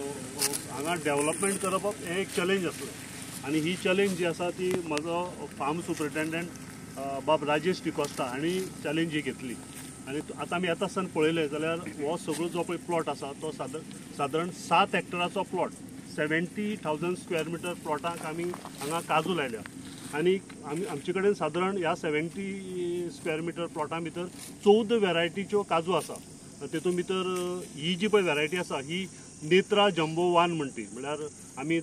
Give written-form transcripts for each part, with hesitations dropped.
हांगा डेव्हलपमेंट करप हें एक चॅलेंज आसलें आनी ही चॅलेंज जी आसा ती म्हजो फार्म सुपरिटेंडंट बाब राजेश डिकॉस्टा हांणी चॅलेंज ही घेतली. आनी आतां आमी येता आसतना पळयलें जाल्यार हो सगळो जो पळय प्लॉट आसा तो सादारण 7 हेक्टराचो प्लॉट, 70,000 स्क्वेअर मिटर प्लॉटाक आमी हांगा काजू लायल्या. आनी आमी आमचे कडेन सादारण ह्या 70 स्क्वेअर मिटर प्लॉटा भितर 14 वेरायटीच्यो काजू आसा. तेतून भितर ही जी पळय वेरायटी आसा ही नेत्रा जम्बो 1 म्हणटी, म्हळ्यार आमी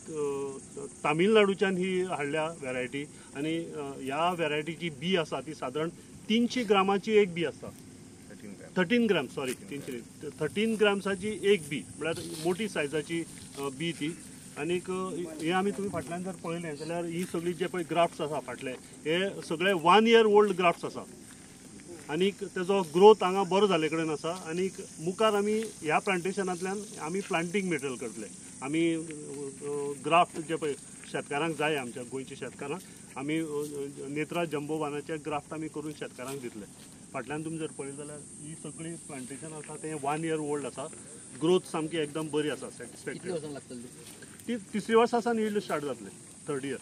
तामिळनाडूच्यान ही हाडल्या वेरायटी. आनी ह्या वेरायटीची बी आसा ती सादारण 300 ग्रामाची एक बी आसता, 13 ग्राम, सॉरी 13 ग्राम्साची एक बी, म्हळ्यार मोठी सायजाची बी ती. आनीक हे आमी तुमी फाटल्यान जर पळयलें जाल्यार ही सगळी जे पळय ग्राफ्ट्स आसा फाटले हे सगळे 1 इयर ओल्ड ग्राफ्ट्स आसा. आनीक तेजो ग्रोथ हांगा बरो जाल्ले कडेन आसा. आनीक मुखार आमी ह्या प्लांटेशनांतल्यान आमी प्लांटींग मटेरियल करतले. आमी ग्राफ्ट जे पळय शेतकारांक जाय, आमच्या गोंयच्या शेतकारांक आमी नेत्रा जम्बो 1 ग्राफ्ट आमी करून शेतकारांक दितले. फाटल्यान तुमी जर पळयलें जाल्यार ही सगळी प्लांटेशन आसा तें 1 इयर ओल्ड आसा. ग्रोथ सामकी एकदम बरी आसा, सॅटिस्फॅक्टरी. ती तिसरी वर्सा सावन यील्ड स्टार्ट जातले, 3rd year.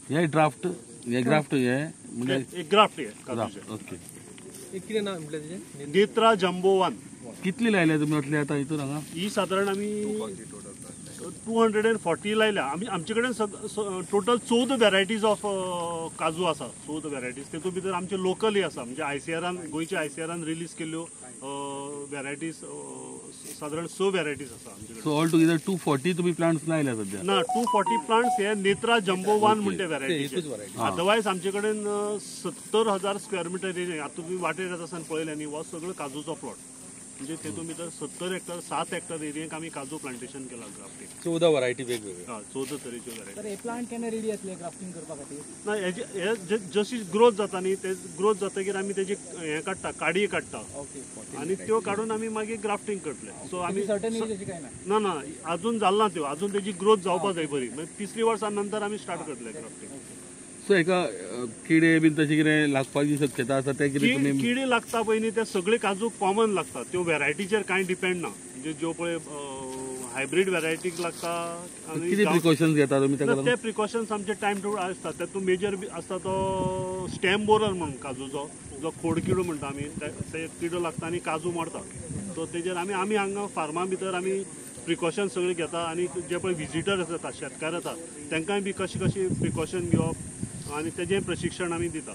हे ड्राफ्ट, हे ग्राफ्ट, हे म्हणजे एक ग्राफ्ट हे काजूचे. ओके. कितें नाव म्हटलें तेजें? नेत्रा जम्बो 1. कितली लायल्या तुमी असले आतां हितून हांगा? ही सादारण आमी 240 लायल्या. आमी आमचे कडेन टोटल 14 वेरायटीज ऑफ काजू आसा, 14 वेरायटीज. तेतून भितर आमचे लोकलय आसा, म्हणजे आयसीआरान, गोंयच्या आयसीआरान रिलीज केल्ल्यो वेरायटीज सादारण 6 वेरायटीज आसा आमचे कडेन. सो ऑल टुगेदर 240 तुमी प्लांट्स लायल्या सध्या? ना, 240 प्लांट्स हे नेत्रा जम्बो 1 म्हणटे वेरायटीचे. अदरवायज आमचे कडेन 70,000 स्क्वेअर मिटर एरिया. आतां तुमी वाटेर येता आसतना पळयलें न्ही, हो सगळो काजूचो प्लॉट. म्हणजे तेतून भितर 70 हेक्टर, 7 हेक्टर एरियेक आमी काजू प्लांटेशन केला ग्राफ्टींग. 14 व्हरायटी वेगवेगळ्यो. हय, 14 तरेच्यो व्हरायटी. तर हे प्लांट केन्ना रेडी जातले ग्राफ्टींग करपा खातीर? ना, हे जशी ग्रोथ जाता न्ही, ते ग्रोथ जातकीर आमी तेजी हें काडटा, काडी काडटा. आनी त्यो काडून आमी मागीर ग्राफ्टींग करतले. सो आमी सर्टन एज अशी काय ना? ना ना, अजून जाल ना त्यो, अजून तेजी ग्रोथ जावपा जाय बरी. मागीर तिसरी वर्सा नंतर आमी स्टार्ट करतले ग्राफ्टींग. सो हेका किडे बीन तशें कितें लागपाची शक्यता आसा ते कितें तुमी? किडे लागता पळय न्ही, ते सगळे काजू कॉमन लागता. त्यो वेरायटीचेर कांय डिपेंड ना. म्हणजे ज्यो पळय हायब्रीड वेरायटीक लागता. कितें प्रिकॉशन्स घेता तुमी ताका? ते प्रिकॉशन्स आमचे टायम टू आसता. तातूंत मेजर आसता तो स्टेम बोरर म्हणून काजूचो, जो खोड किडो म्हणटा आमी, ते किडो लागता आनी काजू मरता. सो तेजेर आमी आमी हांगा फार्मा भितर आमी प्रिकॉशन सगळे घेता. आनी जे पळय विजिटर येता, शेतकार येता, तांकांय बी कशें कशें प्रिकॉशन घेवप आनी तेजें प्रशिक्षण आमी दिता.